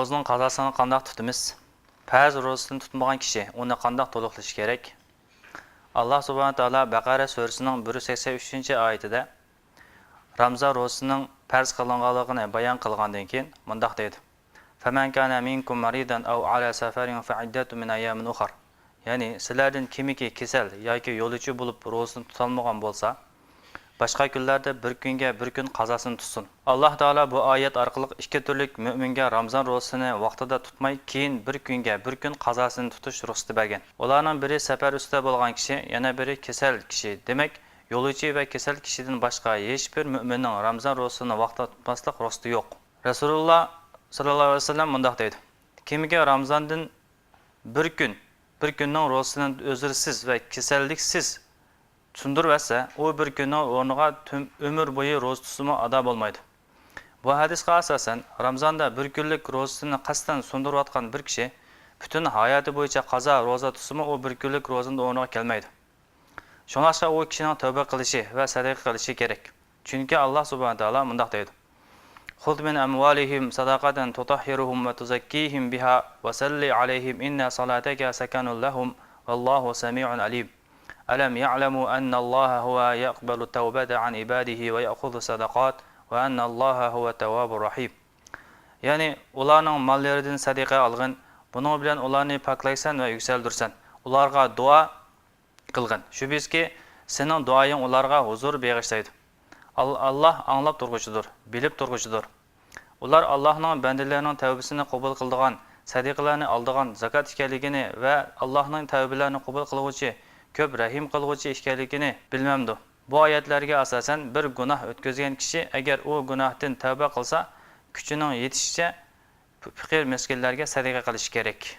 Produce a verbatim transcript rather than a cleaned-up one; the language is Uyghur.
روزىنىڭ قازاسىنى قانداق تۇتىمىز؟ پەرز روزىسىنى تۇتمىغان كىشى ئۇنى قانداق تولۇقلىشى كېرەك؟ ئاللا سۇبھانە تائالا بەقەرە سۈرىسىنىڭ بىر يۈز سەكسەن ئۈچىنچى ئايىتىدە، رامزان روزىسىنىڭ پەرز قىلىنغانلىقىنى بايان قىلغاندىن كېيىن مۇنداق دەيدۇ: فمن كان منكم مريضا أو على سفر فعدة من أيام أخر. يەنى، سىلەردىن كىمكى كېسەل ياكى يولۇچى بولۇپ روزىسىنى تۇتالمىغان بولسا، باشقا كۈنلەردە بىر كۈنگە بىر كۈن قازاسىنى تۇتسۇن. ئاللا تائالا بۇ ئايەت ئارقىلىق ئىككى تۈرلۈك مۆمىنگە رامزان روزىسىنى ۋاقتىدا تۇتماي، كېيىن بىر كۈنگە بىر كۈن قازاسىنى تۇتۇش رۇخسىتى بەرگەن. ئۇلارنىڭ بىرى سەپەر ئۈستىدە بولغان كىشى، يەنە بىرى كېسەل كىشى. دېمەك، يولۇچى ۋە كېسەل كىشىدىن باشقا ھېچبىر مۆمىننىڭ رامزان روزىسىنى ۋاقتىدا تۇتماسلىق رۇخسىتى يوق. رەسۇلۇللا ساللاللاھۇ ئەلەيھى ۋەسەللەم مۇنداق دەيدۇ: كىمكى رامزاندىن بىر كۈن، بىر كۈننىڭ روزىسىنى ئۆزرىسىز ۋە كېسەللىكسىز سۇندۇرۇۋەتسە، ئۇ بىر كۈننىڭ ئورنىغا تۈم ئۆمۈر بويى روزا تۇتسىمۇ ئادا بولمايدۇ. بۇ ھەدىسقا ئاساسەن، رامزاندا بىر كۈنلۈك روزىسىنى قەستەن سۇندۇرۇۋاتقان بىر كىشى پۈتۈن ھاياتى بويىچە قازا روزا تۇتسىمۇ، ئۇ بىر كۈنلۈك روزىنىڭ ئورنىغا كەلمەيدۇ. شۇڭلاشقا ئۇ كىشىنىڭ تەۋبە قىلىشى ۋە سەدىقە قىلىشى كېرەك. چۈنكى ئاللا سۇبھانە تائالا مۇنداق دەيدۇ: خذ من أموالهم صدقة تطهرهم وتزكيهم بها وصل عليهم إن صلاتك سكن لهم والله سميع عليم. ألم يعلموا أن الله هو يقبل التوبة عن عباده ويأخذ الصدقات وأن الله هو التواب الرحيم. يەنى، ئۇلارنىڭ ماللىرىدىن سەدىقە ئالغىن، بۇنىڭ بىلەن ئۇلارنى پاكلايسەن ۋە يۈكسەلدۈرىسەن، ئۇلارغا دۇئا قىلغىن. شۈبھىسىزكى، سېنىڭ دۇئايىڭ ئۇلارغا ھۇزۇر بېغىشلايدۇ. ئال-، ئاللا ئاڭلاپ تۇرغۇچىدۇر، بىلىپ تۇرغۇچىدۇر. ئۇلار ئاللانىڭ بەندىلىرىنىڭ تەۋبىسىنى قوبۇل قىلىدىغان، سەدىقىلەرنى ئالىدىغان، زاكات ئىكەنلىكىنى ۋە ئاللانىڭ تەۋبىلەرنى قوبۇل قىلغۇچى، كۆپ رەھىم قىلغۇچى ئىكەنلىكىنى بىلمەمدۇ؟ بۇ ئايەتلەرگە ئاساسەن، بىر گۇناھ ئۆتكۈزگەن كىشى ئەگەر ئۇ گۇناھتىن تەۋبە قىلسا، كۈچىنىڭ يېتىشىچە پېقىر مىسكىنلەرگە سەدىقە قىلىشى كېرەك.